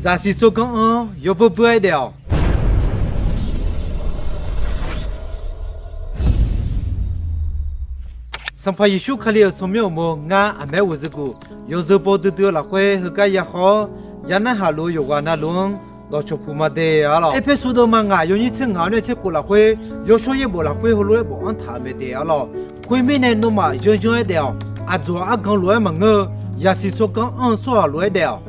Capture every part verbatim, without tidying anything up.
Zaqsiq tsawrganr anr-awr yawbeur beur-aer daef-awq. Sanqpaq Yeqsur Kali-euq tsawrmyanr uqmov ngar aqmaer ghoeqzeu guf yawzeu baw duidui-eu lafkhoer heugar ya haw-awr, ya narhaq luf-eu yawqghaq navluf-anr dawqcawq puq ma de arlawq. Erpersu deuvma ngaq yawnyir tser ngaq-awr nae tser khof lafkhoer, yawshawr yaerbof lafkhoer heulof-aer bofanr taq-euq mae de arlawq. Khoermirnae, nawmaf yanyanr-aer daef-awq. Aqdzawq argan lof-aer maqngeur-eu, zaqsiq tsawrganr anr-eu tsawrhaq lof-aer daef-awq.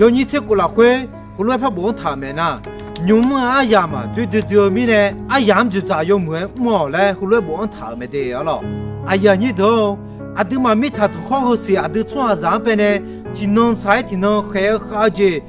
Yawnyir tser khof lafkhoer heulof-aer par bofanr taq-euq mae nar, nymq mr-eu aryamq maq doer duidui-eu mirnae, aryamq-anr dzoeqdzaq yawmuiq-aer mr-awq laer heulof-aer bofanr taq-euq mae de arlawq. Aqyuif aqnyir deuq-or, aqduimaf mirtsaq tanqkhawr heusiq aqdui tsawrhaqzaq-anr baenae tiqnan saq-aer tiqnan khaeq-eu khav-eu jeq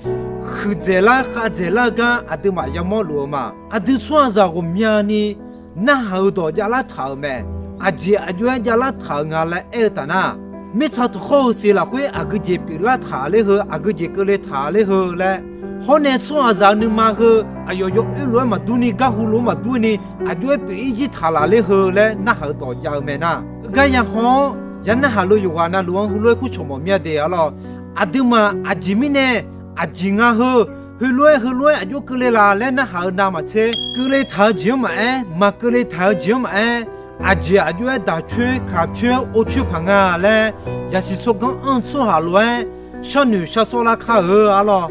huiqdzaeq lar khavdzaeq lar-eu gar aqduimaf yamawr luf-eu ma. Aqdui tsawrhaqzaq ghawqmyani narhaq-euq dawq javlar taq-euq mae. Aqjeq aqjox-aer javlar taq-euq nga laer aer-eu taf nar, mirtsaq tanqkhawr heusiq lafkhoer aqgeu jeq pyeuflar taq ler heu, aqgeu jeq keuvle taq ler heu laer, hawr nae tsawrhaqzaq-eu nuima heu aqyawf yawoer lof-aer maqdur ni, garhu lof-aer maqdur ni, aqjox-aer pyeuf-ir jir taq laf ler heu laer narhaq-euq dawq jav-eu mae nar, heugar ya haw-awr ya narhaq luf yawqghaq navluf-anr heulof-aer kurcawq mawf mir-a de arlawq. Aqduimaf aqjeq mirnae aqjeq nga heu, heulof-aer heulof-aer aqjox keuvle laf laer narhaq-eu navmaqtser, keuvle taq-eu jeq-anr maqaer, maqkeuvle taq-eu jeq-anr maqaer, aqjeq aqjox-aer daq coer kaq coer or coer paq nga laer, zaqsiq tsawrganr anr-eu tsawrhaq lof-aer sharnoeq shar sawr lar kar-eu arlawq.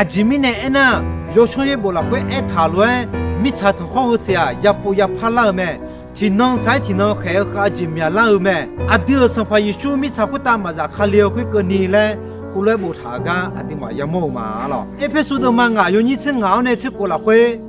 Aqjeq mirnae aernar, yawshawr yaerbof lafkhoer aertaq lof-aer, mirtsaq tanqkhawr heusiq-aq yapov yapar lar-eu mae. Tiqnan saq-aer tiqnan khaeq-eu khav-eu jeq myaqlar-eu mae. Aqdui-euq Sanqpaq Yeqsur mirtsaq khoertav maqzaf Kali-eu khoerkeuvni laer heulof-aer boftaq-euq gar aqduimaf yamawr-eu ma arlawq. Erpersu deuvma ngaq yawnyir tser ngaq-awr nae tser khof lafkhoer,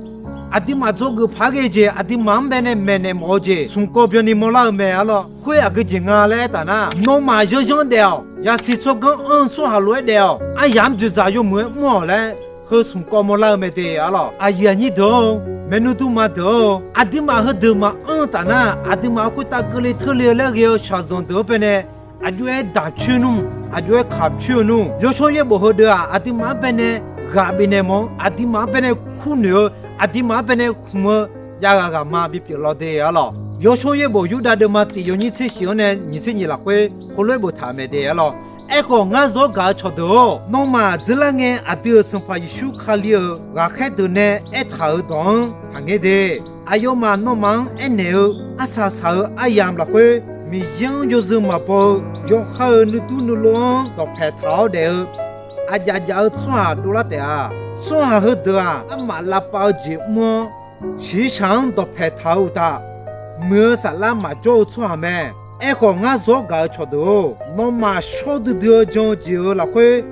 aqduimaf dzawgeuf paq-aer ghae jeq aqduimaf-anr baenae maeqnaeq mawf-eu jeq smq kawv byanni mawrlar-eu mae arlawq. Khoer aqgeu jeq nga laer aertaq nar, nawmaf yanyanr daef-awq. Zaqsiq tsawrganr anr-eu tsawrhaq lof-aer daef-awq. Aryamq-anr dzoeqdzaq yawmuiq-aer mr-awq laer heu smq kawv mawrlar-eu mae de arlawq. Aqyuif aqnyir deuq-or, maeqnan durma deuq-or, aqduimaf heudeuq maqanr-eu taf nar, aqduimaf khoertav keuvle teurle-eu laer ghae-eu shaqzanq deuq-anr baenae aqjox-aer daq coer nmr, aqjox-aer kaq coer-eu nmr. Yawshawr yaerbof heudeuq-aq aqduimaf-anr baenae ghaq bifnaeq mawf-anr, aqduimaf-anr baenae kurnoeq-eu, aqduimaf-anr baenae khmq-eu, jav ghaq ghaq ma bipyeuf law de arlawq. Yawshawr yaerbof Yurdav deuvma tiq yawnyir tser shif-anr nae nyiq tser nyiq lafkhoer heulof-aer boftaq-euq mae de arlawq. Aerkhawf, ngar zawr gaq-eu cawqdeuq-or, nawmaf dzeurlar ngae aqdui-euq Sanqpaq Yeqsur Kali-euq ghaqkhaer deuq nae aertaq-euq dawq-anr taqngaer de. Aqyawfmaf nawmaf-anr aernaeq-eu, arsaq saq-eu aryamq lafkhoer, Miqyaer-anr yawzeu maqbaw-eu, yawkhav-euq nuidur nuilov-anr dawqpaeq taq-awr daef-eu, aqjaf jaf-eu tsawrhaq dovlar taef-a. Tsawrhaq heudeuq-aq, armaf lavpav-eu jeq mr-awr, shiqshaq-anr dawqpaeq taq-eu uqtaf, muiq-eu saflar maqjawr-eu tsawrhaq mae. Aerkhawf, ngar zawr gaq-eu cawqdeuq-or, nawmaf shawr duidui-eu jan-eu jeq-euq lafkhoer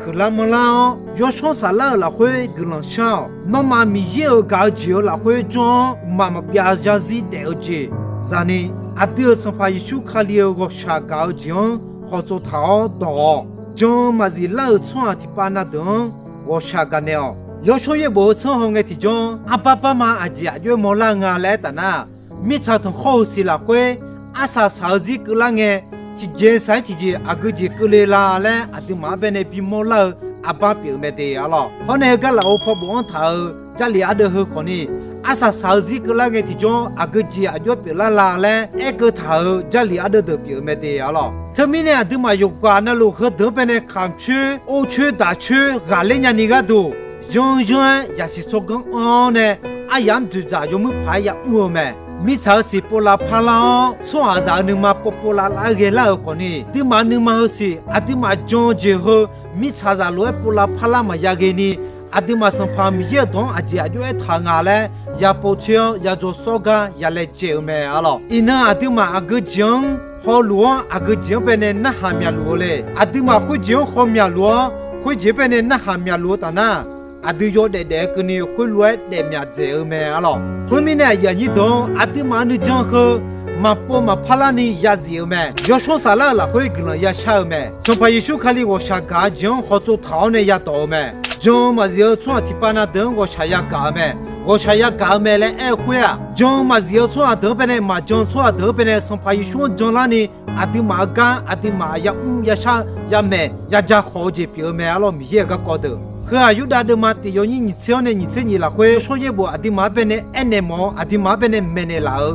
huiqlar manrlar-awr, yawshawr saflar-euq lafkhoer guiqlanq shar-awq. Nawmaf Miqyaer-euq gaq-eu jeq-euq lafkhoer janr-awr, mqmaq maqbyav zarzir daef-eu jeq zani, aqdui-euq Sanqpaq Yeqsur Kali-euq ghawqshaq gaq-eu jeq-anr khawf tsov taq-awr dawq-awq. Jan-eu maqzif lar-euq tsawrhaq tiqpav na deuq-anr ghawqshaq gaqnaeq-awq. Yawshawr yaerbof heu tsanr hawngae tiqjawr, arbar barma aqjeq aqjox-aer mawrlar-eu nga laer aertaf nar, mirtsaq tanqkhawr-eu siq lafkhoer arsaq saq-eu zir keuvlar ngae, tiqjeq saq-aer tiqjeq aqgeu jeq keuvle la laer aqduimaf-anr baenae bimawr lar-eu arbar pyeuf-eu mae de arlawq. Hawr nae heugar lafov paw bofanr taq-euq Jarlif ardeuv heu khawfni, arsaq saq-eu zir keuvlar ngae tiqjawr aqgeu jeq aqjox-aer pyeuflar la laer aerkeuv taq-euq Jarlif ardeuv deuq pyeuf-eu mae de arlawq. Teumirnae aqduimaf yawqghaq navluf heudeuq-anr baenae kamq coer, or coer, daq coer, ghaqler nyani gharduq, yanr yanr-aer zaqsiq tsawrganr anr-awr nae aryamq-anr dzoeqdzaq yawmuiq paq-aer yamr-eu mae. Mirtsaq-euq siq pov lavpar lar-awr, tsawrhaqzaq-euq nuima pov pov lavlar ghae lar-euq khawfni, aqduimaf nuima heusiq aqduimaf jan-eu jeq heu mirtsaqzaq lof-aer pov lavpar lar maqya ghaeni, aqduimaf Sanqpaq Miqyaer-euq dawq-anr aqjeq aqjox-aer taq-eu nga laer yapov coer-awr yadzawr sawr gar yalaejae-eu mae arlawq. Iqnan aqduimaf aqgeu jeq-anr hawluf-awr, aqgeu jeq-anr baenae narhaq myaqluf-eu le. Aqduimaf khoerjeq-anr haw myaqluf-awr, khoerjeq-anr baenae narhaq myaqluf-eu taf nar, aqdui yawdaef daef-eu keuvni khoerlof-aer daef myaq dzaeq-eu mae arlawq. Khoermirnae, aqyuif aqnyir deuq-or, aqduimaf nuijan heu maqpov maqpar larni yazif-eu mae. Yawshawr saflar-euq lafkhoer guiqlanq yashar-eu mae. Sanqpaq Yeqsur Kali ghawqshaq gaq-eu jeq-anr hawtsov taq-awr nae yadawq-eu mae. Jan-eu maqzif-eu tsawrhaq tiqpav na deuq-anr ghawqshaq yagaq-eu mae. Ghawqshaq yagaq-eu mae laer aer-eu khoer-aq, jan-eu maqzif-eu tsawrhaq deuq-anr baenae, maqjan-eu tsawrhaq deuq-anr baenae Sanqpaq Yeqsur-anr janlarni, aqduimaf-euq gar aqduimaf yamr yashar yamaeq yaja khawf-eu jeq pyeuf-eu mae arlawq. Miqyaer-euq garkawv deuq heu-aq, Yurdav deuvma tiq yawnyir nyiq tser-anr nae nyiq tser nyiq lafkhoer yawshawr yaerbof aqduimaf-anr baenae aernaeq mawf-awr, aqduimaf-anr baenae maeqnaeq laf-eu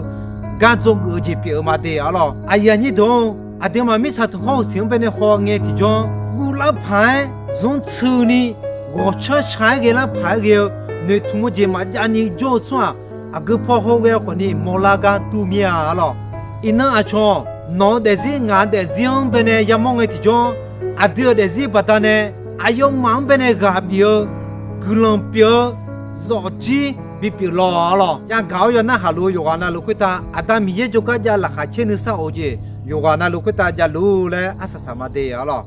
gar dzawgeuf-eu jeq pyeuf-eu ma de arlawq. Aqyuif aqnyir deuq-or, aqduimaf mirtsaq tanqkhawr-euq siq-anr baenae haw ngae tiqjawr, guvlar paq-aer zanrtsuini ghawqcanr shaq-aer ghae lar paq-aer ghae-eu noeqtmq-eu jeq maqjav ni jawr-eu tsawrhaq aqgeu paw haw ghae-eu khawfni mawqlar gar dur mir-a arlawr. Iqnan aqcawq nawq-eu daefzir ngaq-eu daefzir-anr baenae yamawr ngae tiqjawr, aqdui-euq daefzir baqdanae aqyawfmaf-anr baenae ghaq bif-eu, guiqlanq pyeuf-eu, zawfjir bipyeuf lawq arlawr. Yagaq-awr yaw narhaq luf-eu yawqghaq navluf khoertav Aqda Miqyaer jawrgar jav laqkhaq caer nuisar of-eu jeq yawqghaq navluf khoertav javluf laer arsaq saq ma de arlawr.